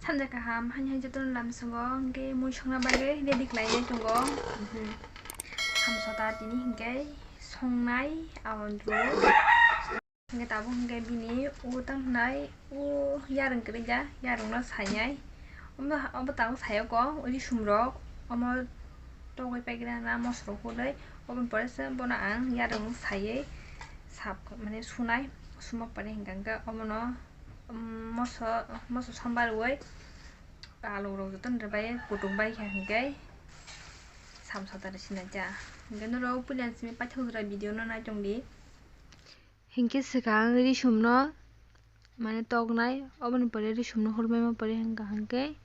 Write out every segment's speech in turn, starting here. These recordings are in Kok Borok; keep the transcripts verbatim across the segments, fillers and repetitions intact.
Thansa kaham, haini hai jotono lamsongo, hwnkhe mui songna bagwi ready khlainai tongo. Mhm. Samsota tini hwnkhe songnai, aboni hwnkhe tabuk hwnkhe bini o tamo hwnai o yarwng kwrwi ja, yarwngno sainai. Omo, obo tabuk saiyokgo risumrok, omo togwi paigra na mosorok hwnwi, oboni pore se bono ang yarwng saiwi sap, mane sunai, suma pore hwnkhe omono, um, moso, moso sombar rwui alurok jotono rwbai kutung bai kha hwnkhe samsota rw sinai cha. Hwnkhe norok puila simi paithak jora video no nai tongdi. Hinkhe swkang risumno mane toknai, oboni pore risumno hulbaima pore hwnkha hwnkhe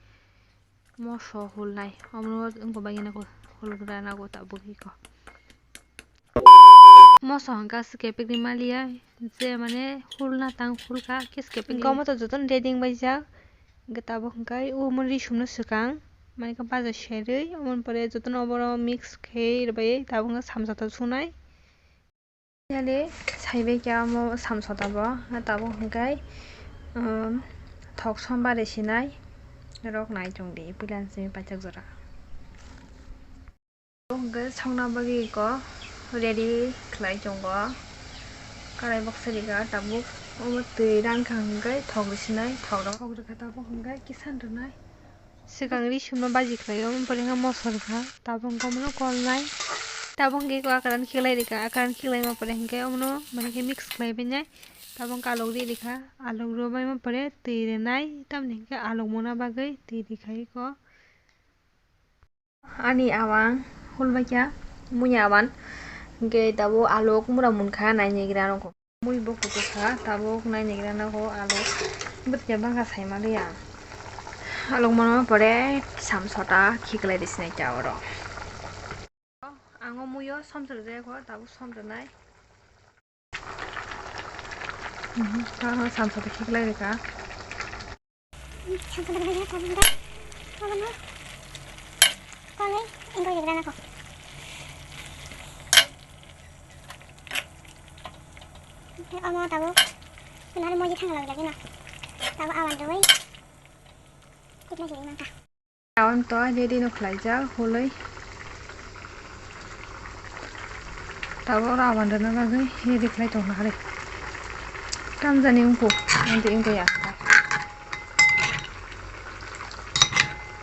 moso hulnai, omono wngkha bagwi nago hulgra nago tabuk iko. Moso hwnkha swkepikni maliya je mane hulna tang hulkha khe swkepikni. Hwnkhe omo to jotono ready wngbaijak, hwnkhe tabuk hwnkhe omo risumno swkang mane khe baja serwi, oboni pore jotono obono mix khe rwbai tabuk hwnkhe samsota sunai. Finally, saibai khe omo samsota bo, tabuk hwnkhe, um, thok sombar rw sinai rok nai tongdi, puila simi paithak jora. Hwnkhe songna bagwi iko ready khlai tongo. Karai baksa rikha tabuk, omo twi rankha hwnkhe thok rw sinai, thok rok, thok rwkha tabuk hwnkhe kisan rwnai. Swkang risumno baji khlaio, omo pore hwnkhe moso rwkha, tabuk hwnkhe omono kolnai. Tabuk hwnkhe eko akaran khiklai rwkha, akaran khiklaima pore hwnkhe omono mane khe mix khlai bainai. Tabuk hwnkhe alok ri rwkha, alok rwbaima pore twi rwnai, tamoni hwnkhe alok mona bagwi twi rwkha eko. Ani awang hulbaikha, mui awang hwnkhe tabuk alok mura munkha nainaigra nokho. Mui bo kuchukha, tabuk nainaigra nago alok. Bwtwi bangkha saimaliya. Alok mano pore samsota khiklai rw sinai cha oro. Ang o muio somsor jaya kho, tabuk somsor nai. Mhm, samsota khiklai rwkha. Samsota bwlai ya tabuk da. Abono kolai engkau jagra nako. Omo tabuk kunari moji thang lagi lagi no. Tabuk awan doi. Kutna jadi mangka. Awan to ready no khlaijak hulwi. Tabuk oro awan rwna bagwi ready khlai tongkha hari. Tamjani wngkuk, wngtwi wngkha ya.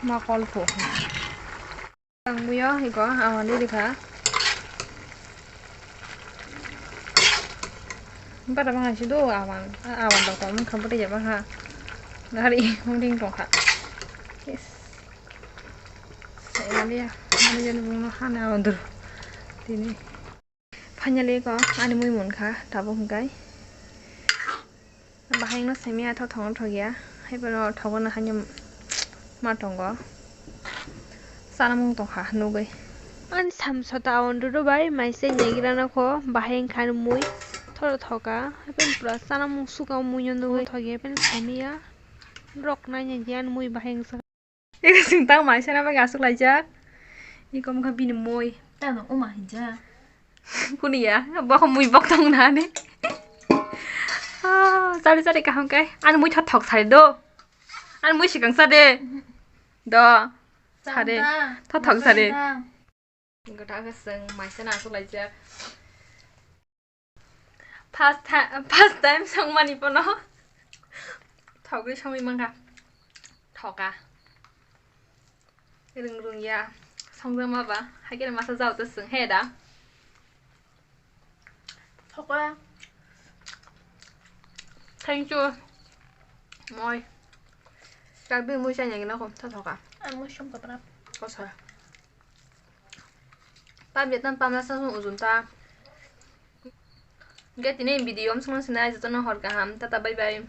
Ma kol phu. Ang muiyo iko awan ready kha. Bata bang si do awan, awan dok tong kha bata ya bang ha. Hari wngding tong kha. Yes. Sai maliya, maliya ni bung no hana awan dur. Tini. Finally ko ani mui munkha tabuk hwnkhe. Bahai no simi atho thong thok ya. Hai bono thogo no haino ma tongo. Sana mung tongkha nugui. Ani samsota awan dudu bai maise negira nokho bahai wngkha ani mui thoro thoka. Hai bono pura sana mung suka mui no nugui thok ya. Hai bono simi ya. Rok nai nai ya ani mui bahai wngsa. Eko sing tang mai sana bai aswk laijak. Eko wngkha bini mui. Tamo uma hinja. Kuni ya, bokho mui bok tong nani. Ah, chari chari kaham kai. Ani mui thok thok sari do. Ani mui sikang sa de. Do. Sari. Thok thok sari. Gota ke seng mai sana aswk laijak. First time, first time songmani pono. Thogwi songwi mangkha. Thoka. Rung rung ya. Songjakma ba. Haikhe masa jao to seng he da. Thoka. Thank you. Moi. Kak bi mui chai nang na kom tho thoka. Ang mui som kopra. Kosa. Pabia tan pamla sa sung ujun ta. Hwnkhe tini video amsong sinai jotono hor kaham. Tata, bye bye.